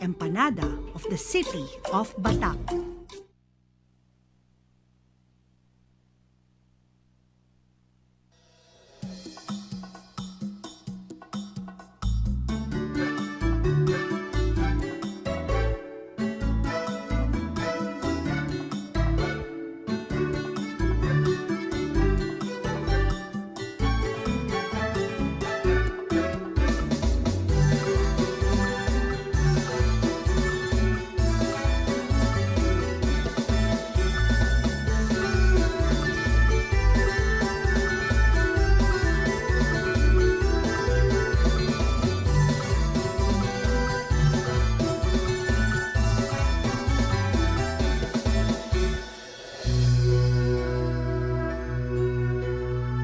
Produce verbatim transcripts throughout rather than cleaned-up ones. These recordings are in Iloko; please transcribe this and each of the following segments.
Empanada of the City of Batak.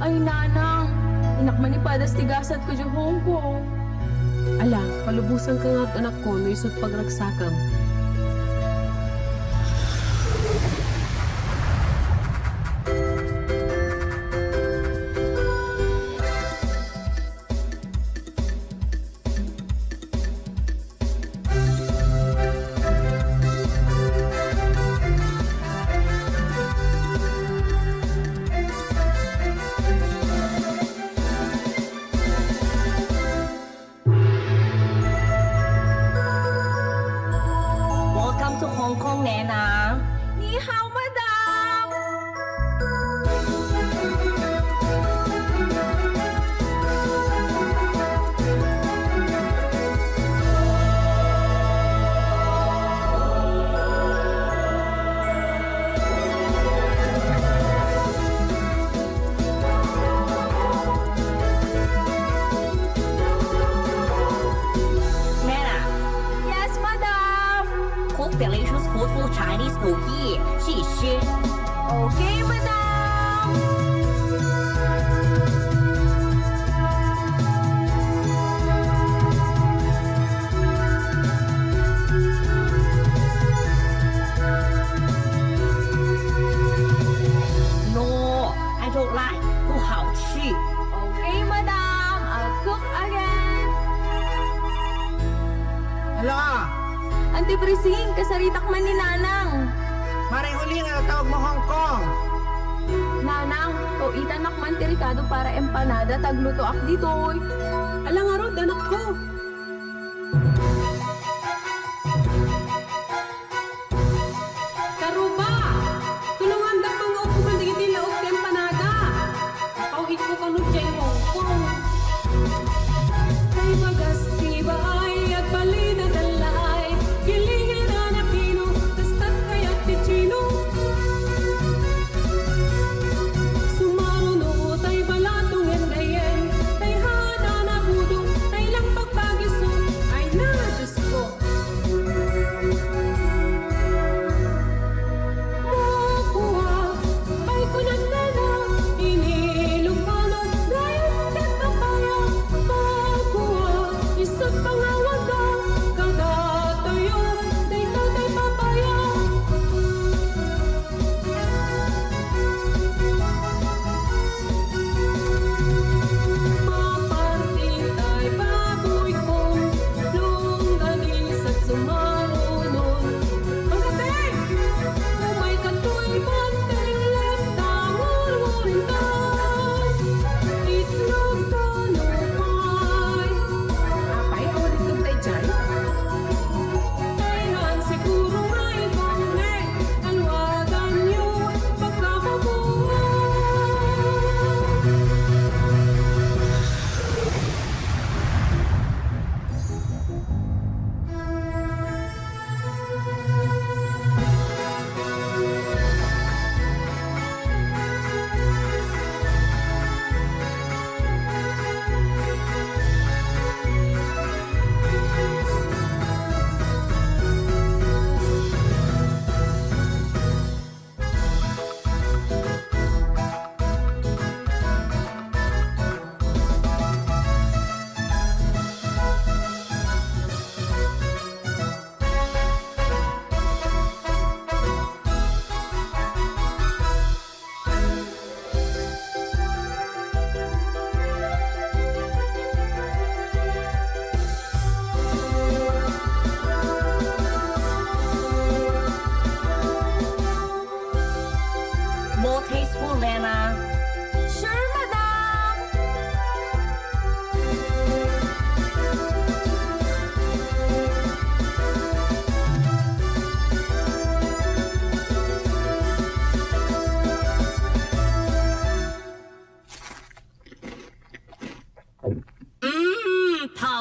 Ay, nanang, innak manipadas ti gasatko idiay Hong Kong. Ala, palubosanka nga, anakko, no isu ti pagragsakam. Welcome to Hong Kong, Nena. Ni hao, madam. Nana. Yes, madam. Cook delicious food for Chinese New Year. 谢谢. Okay, madam. No, I don't like. 不好吃. Okay, madam. I'll cook again. Hala! Auntie Prising, kasaritak man ni Nanang. Maray uli nga natawag mo Hong Kong. Nanang, to itannak man ti rekado para empanada, taglutoak ditoy. Ala ngarud, anakko. Karuba, tulongandak nga upugan dagiti laok ti empanada. Aw, ikko kano diay Hong Kong. Kay bagas ti baay, agbalin a dallay, gilingiran a pino, kastat kayat ti Chino. Sumaruno tay balatongen dayen, tay hana na budong, tay lang pagpagiso, ay na, Diyos ko. Mukua, ay kunat na na, ini Ilocano,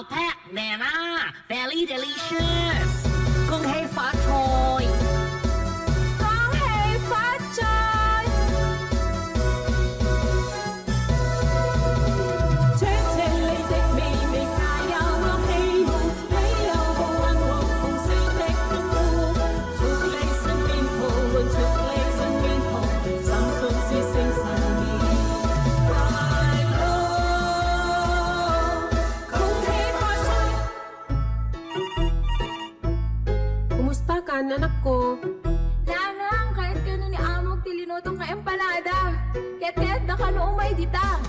Pak Nena, very delicious. Kung hei fat choy. Kung hei fat choy. Kumusta kan, anakko? Lanang, kayat kano ni Amok ti linuto nga empanada. Kayat-kayatda kano umay dita.